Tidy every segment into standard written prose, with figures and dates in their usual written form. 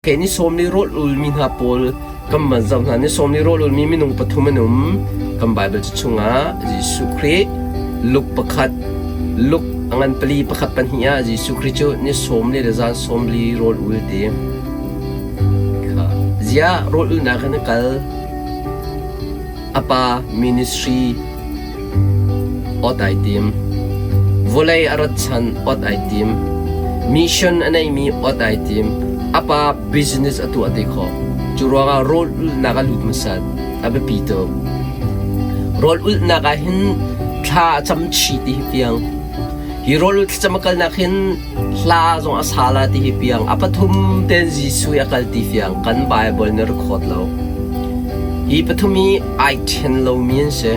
Kei ni sawmli rawl ulmi hna pawl kan van zoh hna. Ni sawmli rawl ulmi minung pathum an um. Kan Baibal ca chungah Jesuh Khrih Luke pakhat Luke a ngan pali pakhat pahnih ah Jesuh Khrih cu ni sawmli le zan sawmli rawl ul ti. Kha ziah rawl ulnak in a kal? A pa ministry awt ai tim. Vawlei a rat chan awt ai tim. Mission a neimi awt ai tim. A pa business a tuah te khawh. Cu ruangah rawl ulhnak a lut hmasat. A biapi tuk. Rawl ulhnak ah hin thla a cam chih ti hi fiang. Hi rawl ulh thlacam a kalnak hin hla zong a sa la ti hi piang. A pathum ten Jesuh i a kal ti fiang. Kan Bible nih record lo. Hi pathum hi ai ṭhen lomi an si.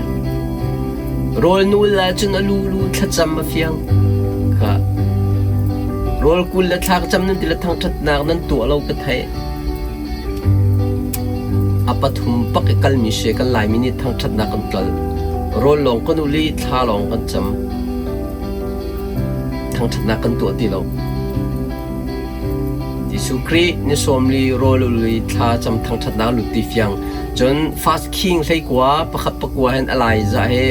Rawl nul ahcun a lulu thlacam a fiang. Kha. Rawl kul le thla ka cam nan ti le thangṭhatnak nan tuah lo ka theih. A pathum pak i kalmi si kan Laimi nih thangṭhatnak kan tlolh. Rawl lawng kan ul i thla lawng kan cam. Thangṭhatnak kan tuah ti lo. Jesuh Khrih ni sawmli rawl ul i thla cam thangṭhatnak lut ti fiang. Cun First King hleikua pakhat pakua hin Elijah he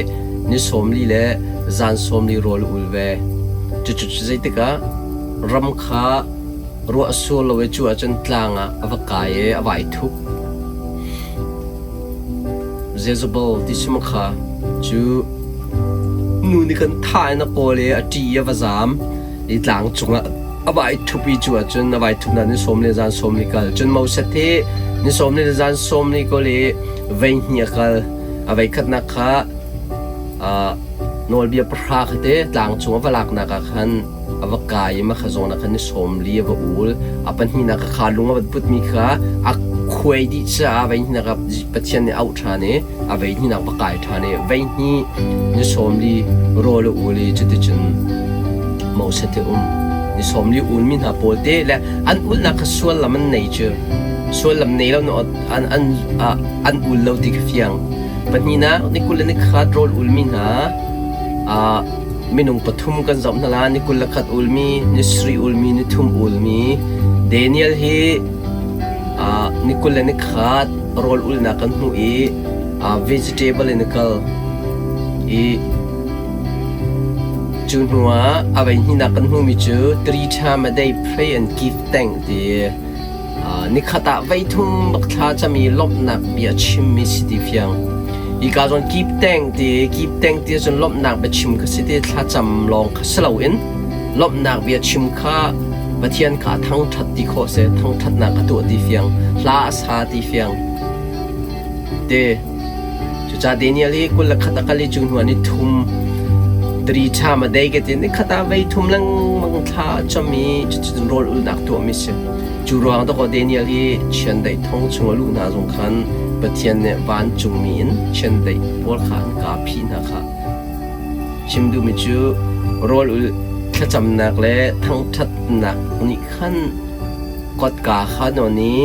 ni sawmli le zan sawmli rawl ul ve. Cucu zeitikah ram kha ruah a sur lo i cu ahcun tlang ah a va kai i a vai thup. Jezebel ti si maw kha cu nu nih kan thah in a kawl i a ṭih i a va zaam i tlang cungah a vai thup i cu ahcun a vai thupnak ni sawm le zan sawm li kal. Cun Moses hi ni sawm le zan sawm li kawl i vei hnih a kal. A vei khatnak kha nawlbia pahra kha te tlang cung a va laknak ah khan a va kai i mah kha zawn ah khan ni sawm li a va ul. A pahnihnak ah kha lung a van putmi kha a khuai dih caah a veihnihnak ah Pathian nih a auh ṭhan i a veihnihnak va kai ṭhan i veihnih ni sawm li rawl a ul i cuticun Moses te um. Ni sawm li ulmi hna pawl te le an ulnak kha suallam an nei cu suallam nei lo an an an ul lo ti kha fiang. Pahnihnak ni 20 le ni khat rawl ulmi hna Minung pathum kan zoh hna la, ni 21 ulmi, ni sarih ulmi, ni thum ulmi. Daniel hi ni 21 rawl ulnak kan hmuh i vegetable in a kal i cu hnu ah a vei hnihnak kan hmuhmi cu three time a day pray and give thank ti Nikhat ah voithum bak thla cam i lawmhnak bia chimmi si ti fiang. Hika zawn kip teng ti kip teng ti cun lawmhnak biachim kha si ti thlacam lawng kha si loin lawmhnak bia chim kha Pathian kha thangṭhat ti khawh si thangṭhatnak a tuah ti fiang hla a sa ti fiang te Cucaah Daniel hi 21 a kal i cu hnu ah ni thum tari ṭham a dei ka ti ni khat ah vei thum lengmang thla a cam i cuticun rawl ulnak tuahmi si. Cu ruang dawkaw Daniel hi chiandeih thong chung a luh hna zong khan Pathian nih vancungmi in chiandeih pawl kha an kaa phih hna kha. Chim duhmi cu rawl ul thlacamnak le thangṭhatnak nih khan kotka kha nawn i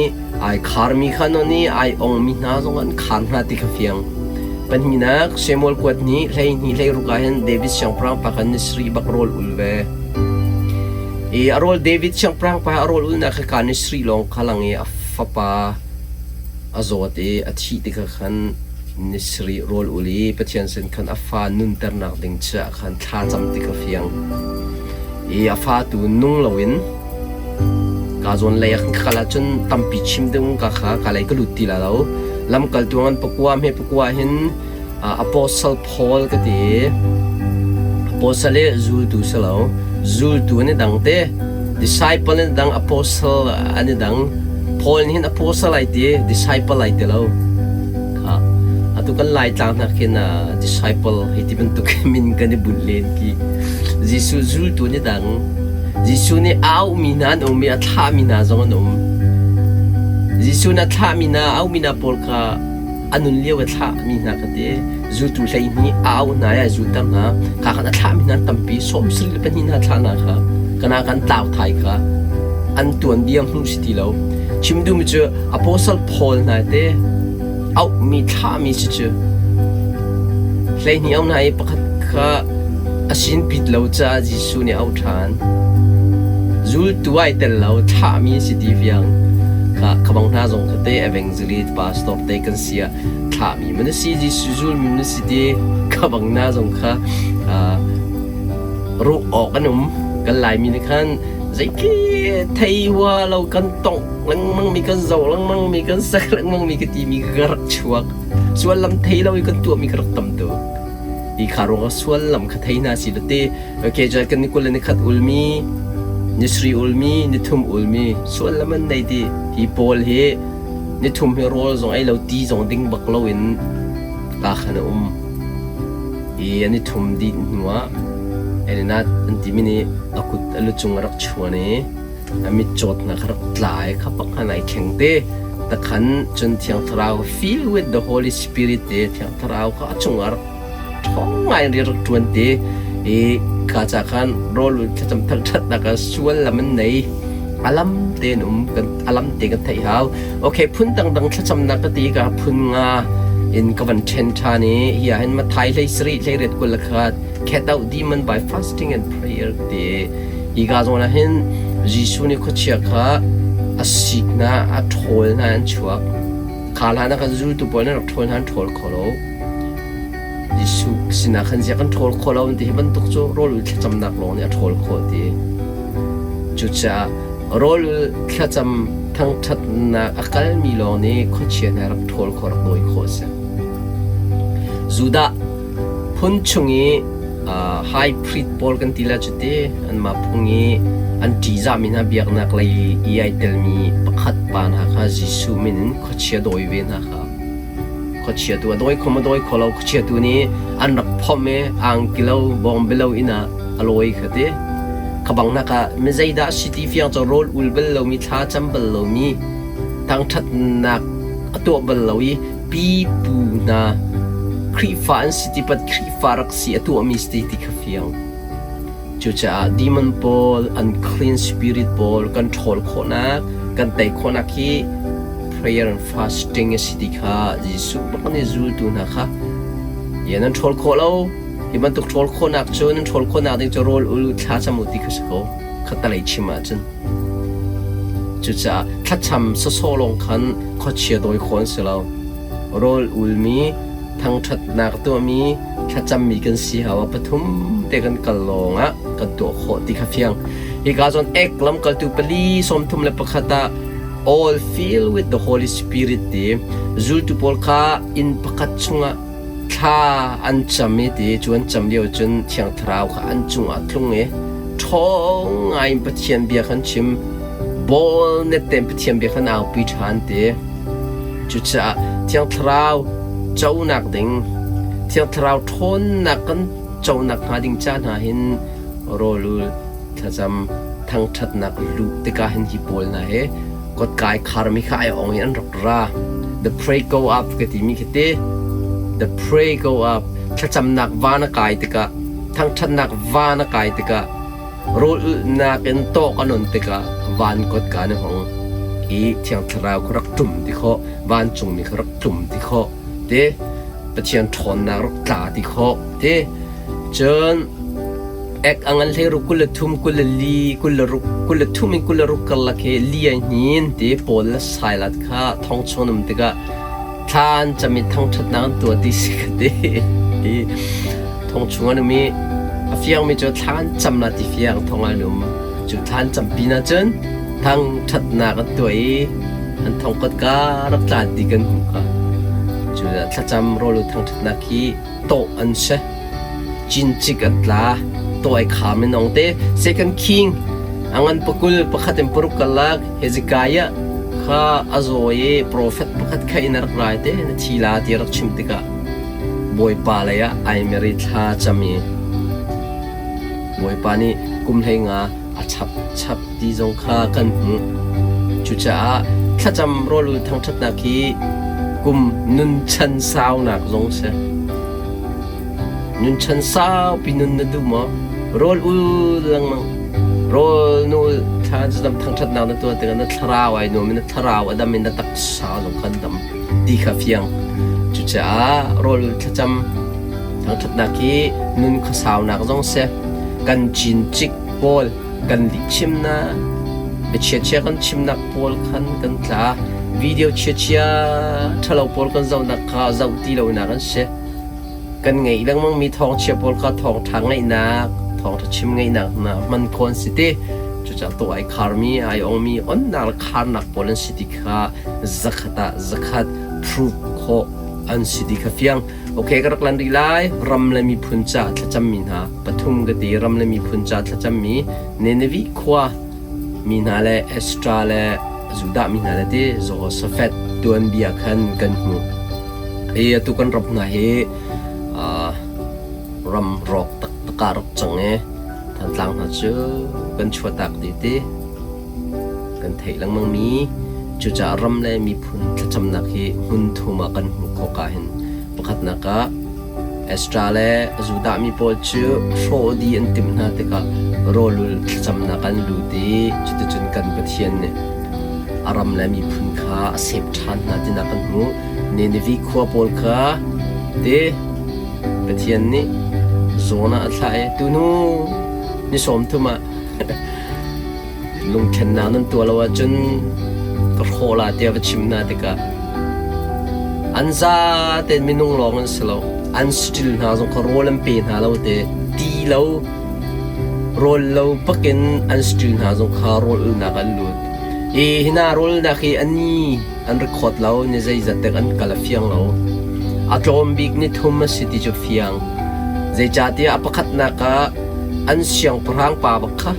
Ai kharmi kha nawn i ai ongmi hna zong an khar hna ti kha fiang. Pahnihnak, Samuel kuat nih 12 16 ah hin David siangpahrang pa khan ni sarih bak rawl ul ve. I a rawl David siangpahrang pa a rawl ulnak kha ka ni sarih lawng kha lang i a fapa a zawt i a thih tikah khan ni sarih rawl ul i Pathian sin khan a fa nunternak ding caah khan thla cam ti kha fiang. I a fa tu nung loin Ka zawn lei ah khan ka kal ahcun tampi chim ding ka kha ka lei ka lut ti la lo. Lamkaltu ngan pakua hme pakua hin Apostle Paul ka ti i Apostle hi zultu si lo. Zultu an i dang te. Disciple an i dang, Apostle an i dang. Paul nih hin Apostle ai ti, disciple ai ti lo. Kha atu kan Laitlang hna khin disciple hei ti bantuk min kan i bunh len ki. Jesuh zultu an i dang. Jesuh nih a auhmi hna an um i a thlahmi hna zong an um. Jesuh nih a thlahmi hna, a auhmi hna pawl kha a nun lio a thlahmi hna kha ti zultu 12 a auh hna i a zulter hna. Kha khan a thlahmi hna an tampi, 74 hna thlah hna kha kana kan tlau thai kha an tuanbia hmuh si ti lo. Chim duhmi cu Apostle Paul hna te auhmi thlahmi si cu 12 auh hna i pakhat kha a sinpit lo caah Jesuh nih a auh ṭhan. Zultu ai tel lo, thlahmi a si ti fiang. Kha khabang hna zong kha te evangelist pastor te kan si ah thlahmi man si Jesuh zulmi man si ti khabang hna zong kha ruh awk an um. Kan Laimi nih khan zeiti thei hua lo kan tongh lengmang mi kan zoh lengmang mi kan sak lengmang mi ka timi ka rak chuak. Suallam thei lo i kan tuahmi ka rak tam tuk. Hi kha ruangah suallam kha thei hna si te okay jal kan ni kul le ni khat ulmi ni sri ulmi ni thum ulmi suallam an nei ti hi pawl hi ni thum hi rawl zong ei lo ti zong ding bak lo in ka khan a um i an i thum dih hnuah Elinat an timi nih a kut a lu cung a rak chuan i a mitcawtnak a rak tla i kha pak khan ai thleng te. Takhan cun Thiang Thlarau fill with the Holy Spirit te Thiang Thlarau kha a cungah rak ṭhawng ngai in rak ṭuan te i kha ca khan rawl thlacam thangṭhatnak ah sual lam an nei. A lam tein um kan a lam te kan theih hau. Okay, phun dangdang thlacamnak ka ti ka phun nga in ka van ṭhen ṭhan i hi ah hin Matthai hlei sarih hlei riat 21 cast out demon by fasting and prayer ti hi ka zawn ah hin Jesuh nih khuachia kha a sik hna a ṭhawl hna an chuak. Kha hlan ah khan zultu pawl nih rak ṭhawl hna an ṭhawl kho lo. Jesuh sinah khan ziah kan ṭhawl khawh lo an ti hi bantuk cu rawl ul thlacamnak lawng nih a ṭhawl khawh ti. Cucaah rawl ul thlacam thangṭhatnak a kalmi lawng nih khuachia hna rak ṭhawl khawh rak dawi khawh a si. Judah phun chung i high priest pawl kan ti lai cu ti anmah phung i an ṭihzahmi hna biaknak lei i ai telmi pakhat pa hna kha Jesuh min in khuachia dawi ve hna kha khuachia tu a dawi kho maw dawi kho lo khuachia tu nih an rak phomh i angki lo bawngbi lo inn ah a lawi kha ti kha bang nak ah mi zeidah a si ti fiang cu rawl ul bal lomi thla cam bal lomi thangṭhatnak a tuah bal lo i pipu hna Khrihfa an si ti pat Khrihfa rak si a tuahmi si ti kha fiang. Cucaah demon pawl, unclean spirit pawl kan ṭhawl khawhnak, kan tei khawhnak hi prayer and fasting a si ti kha Jesuh bak nih zultu hna kha ya nan ṭhawl khawh lo. Hi bantuk ṭhawl khawhnak cu nan ṭhawl khawhnak ding cu rawl ul thla cam u ti kha si ko. Khattalei chim ahcun. Cucaah thlacam sawsawh lawng khan khuachia dawi khawh an si lo. Rawl ulmi, thangṭhatnak tuahmi, thlacammi kan si hau ah pathum te kan kal lawngah kan tuah khawh ti kha fiang. Hika zawn ek lamkaltu pali 31 ah all filled with the Holy Spirit ti zultu pawl kha inn pakhat chungah Thla an cam i ti cu an cam lio cun Thiang Thlarau kha an cungah a tlung i ṭhawng ngaiin Pathian bia kha an chim. Bawl net tein Pathian bia kha an aupi ṭhan ti. Cucaah Thiang Thlarau conak ding, Thiang Thlarau ṭhawnnak kan conak hnga ding ca hna hin rawlul thlacam thangṭhatnak luh tikah hin hi pawl hna hi kotkai kharmi kha ai ong i an rak ra. The pray go up ka timi khi ti. The pray go up. Thlacamnak van a kai tikah, thangṭhatnak van a kai tikah, rawl ulhnak in tawk a non tikah van kotka na hong i Thiang Thlarau kha rak ṭum ti khawh, vancungmi kha rak tlum ti khawh ti, Pathian ṭhawnnak rak tla ti khawh ti. Cun Ek a ngan hleiruk 23, 24, 26, 23 in 26 karlak hi li ai hnin ti Paul le Silas kha thong chung an um tikah thla an cam i thangṭhatnak an tuah ti si ka ti. Thong chung an um i a fiangmi cu thla an cam la ti fiang thong an um. Cu thla an cam pin ahcun thangṭhatnak an tuah i an thong kotka rak tla ti kan hmuh kha. Cu thlacam rawl u thangṭhatnak hi tawh an si. Cincik an tla. Tawi kham in ong te. Second King a ngan pakul pakhat in paruk kalak Hezekiah kha a zaw i profet pakhat kha in a rak rai te na thi la ti a rak chim tikah Bawipa lei ah ai mer i thla cam i Bawipa nih kum 15 a chap chap ti zong kha kan hmuh. Cucaah thlacam rawlul thangṭhatnak hi kum nunchan saunak zong a si. Nunchan saupi nun na duh maw? Rawl ul lengmang. Rawl nu thla dam thangṭhatnak na tuah tikah na thlarau ai nuam i na thlarau a dam i na taksa zong kha an dam ti kha fiang. Cucaah rawl ul thlacam thangṭhatnak hi nun khuasaunak zong a si. Kan cincik pawl kan lihchimnak. Biachiachia kan chimnak pawl khan kan tla. Video chiachia ṭhalo pawl kan zohnak kha zoh ti lonak an si. Kan ngeih lengmangmi thawngchia pawl kha thawngṭha ngaihnak, thawngṭha chim ngaihnak hna hman khawh an si ti. Cucaah tuah ai kharmi, ai ongmi, onnak le kharnak pawl an si ti kha zakhat ah zakhat proof khawh an si ti kha fiang. Okay, ka rak lan rih lai. Ram le miphun ca thlacammi hna pathum ka ti. Ram le miphun ca thlacammi Nineveh khua mi hna le Ezra le Judah mi hna le ti Jehoshaphat tuanbia khan kan hmuh. Hi atu kan ram hna hi ram rawk taktak ah rak cang i Thantlang hna cu kan chuahtak dih ti kan theih lengmangmi cucaah ram le miphun thlacamnak hi hmun thum ah kan hmuh khawh ka hin pakhatnak ah Ezra le Judah mi pawl cu hrawh dih an timh hna tikah rawlul thlacamnak an lut i cuticun kan Pathian nih a ram le miphun kha a sep ṭhan hna tinak kan hmuh. Nineveh khua pawl kha te Pathian nih Jonah a thlah i tuhnu ni 30 ah lungthlennak nan tuah lo ahcun ka hrawh la tiah va chim hna tikah an zatein minung lawng an si lo an saṭil hna zong kha rawl an pe hna lo te ti lo rawl lo bakin an saṭil hna zong kha rawl ulnak an lut hi hna rawlnak hi ani an record lo ni zeizat dek an kal a fiang lo a tlawm bik ni thum a si ti cu fiang zeicahtiah a pakhatnak ah an siangpahrang pa bak kha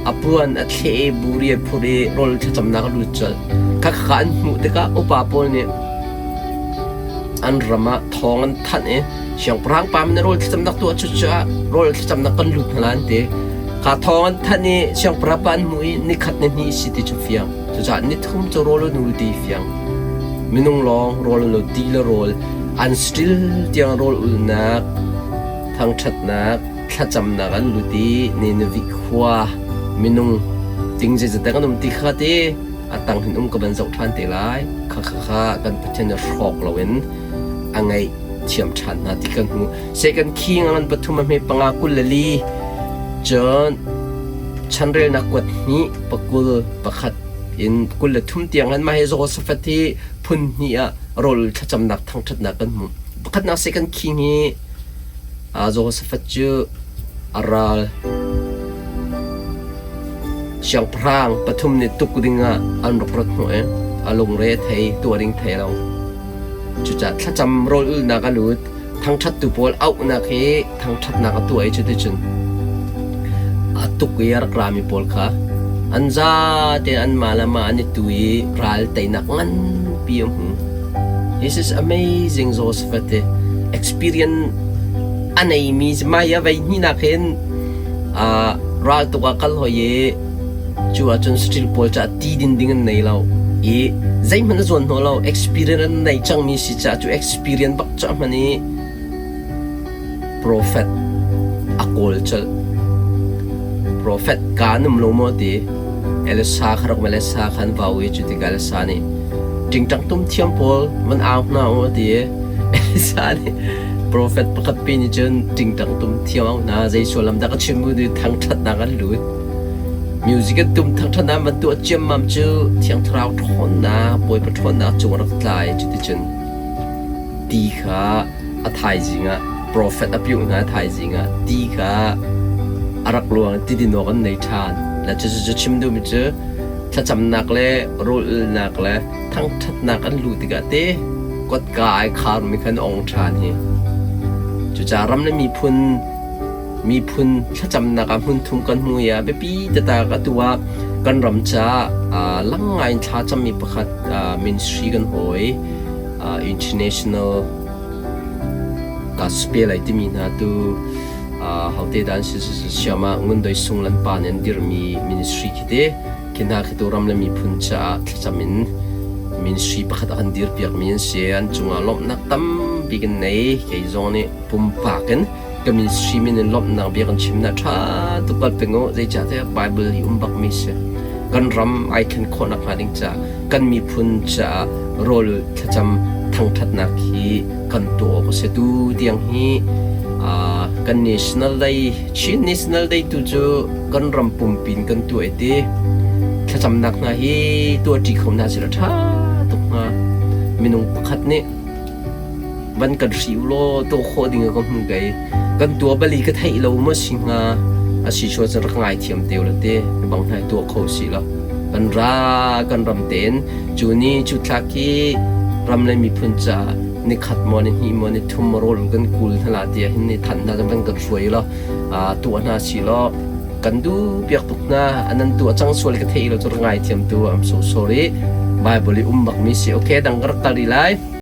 a puan a thleh i buri a phurh i rawl thlacamnak a lut colh. Khakha an hmuh tikah upa pawl nih an ram ah thawng an thanh i siangpahrang pa min rawl thlacamnak tuah cucaah rawl thlacamnak kan lut hna lai an ti. Kha thawng an thanh i siangpahrang pa an hmuh i nikhat ni hnih si ti cu fiang. Cucaah nithum cu rawl an ul ti fiang. Minung lawng rawl an ul ti le rawl an still tiang rawl ulnak thangṭhatnak thlacamnak an lut i Nineveh khua minung ting zeizat an um ti kha ti a tang hin um ka van zoh ṭhan te lai. Kha kha kha kan Pathian nih hrawk loin a ngaih thiam ṭhan hna ti kan hmu. Second King a ngan pathum a hme panga 24 cun chanrelnak kuat hnih pakul pakhat in 23 tiang han mah hi Jehoshaphat hi phun hnih ah rawl thlacamnak thangṭhatnak kan hmu. Pakhatnak Second King hi Jehoshaphat cu a ral siangpahrang pathum nih tuk dingah an rak rat hnawh i a lungre a thei, tuah ding thei lo. Cucaah thlacam rawl ulhnak a lut, thangṭhattu pawl auhnak hi thangṭhatnak a tuah i cuticun a tuk i a rak rami pawl kha an zatein anmah le mah an i tu i ral teinak nganpi a hmu. This is amazing Jehoshaphat hi experience a neimi mah hi a vei hnihnak hin raltuk ah kal hoi i cu ahcun saṭil pawl caah ti din ding an nei lo i zeihmanh a zuan hnawh lo experience an nei cangmi si caah cu experience bak cu a hman i Profet a kawl colh. Profet kaa an um lo maw ti Elisa kha rak Elisa kha an vau i cu tikah Elisa nih ṭingṭang tum thiam pawl van au hna u a ti i Elisa nih profet pakhat pi nih cun ṭingṭang tum thiam au hna zei sullam dah ka chim u ti thangṭhatnak an lut. Music an tum thangṭhatnak an van tuah ciammam cu Thiang Thlarau ṭhawnnak Bawipa ṭhawnnak cung a rak tla i cuticun ti kha a thaizing ah profet a piuh hna thaizing ah ti kha a rak luang ti din awk an nei ṭhan. Le cucu chim duhmi cu thlacamnak le rawlulnak le thangṭhatnak an luh tikah te kotka ai kharmi khan ong ṭhan hi. Cucaah ram le miphun miphun thlacamnak ah hmun thum kan hmu i a biapi taktak atu ah kan ram caah lang ngai in thla cammi pakhat ministry kan hawi international gospel ai timi hna tu hote dan si siam ah ngundoi sung lan pa nih an dirmi ministry khi te khi hna khi tu ram le miphun caah thlacam in ministry pakhat a kan dirpiak mi an si an cungah lawmhnak tampi kan nei kei zong nih pumpak in ka ministry min in lawmhnak bia kan chim na ṭha tuk kal peng u zeicahtiah Bible hi um bakmi si kan ram ai thlen khawh nakhnga ding caah kan miphun caah rawl thlacam thangṭhatnak hi kan tuah awk a si tu tiang hi kan national day Chin National Day tu cu kan ram pumpi in kan tuah i ti. Thlacamnak hna hi tuahṭi kho hna sih law ṭha tuk hnga. Minung pakhat nih van kan hri u law tuah khawh ding ah ka hmu kei. Kan tuah bal i ka theih lo maw si hnga? A si sual cun rak ngaithiam te u law ti bang hna hi tuah kho si law kan ra kan ram tein cu ni cu thla khi ram le miphun caah nikhat maw ni hnih maw ni thum maw rawl kan kul hna la tiah hin ni than hna van kan hruai law tuah hna si law kan duh piak tuk hna. Anan tuah cang sual ka thei lo cu rak ngaithiam tu. I'm so sorry. Bible i um bak mi si. Okay, dang ka rak kal rih lai.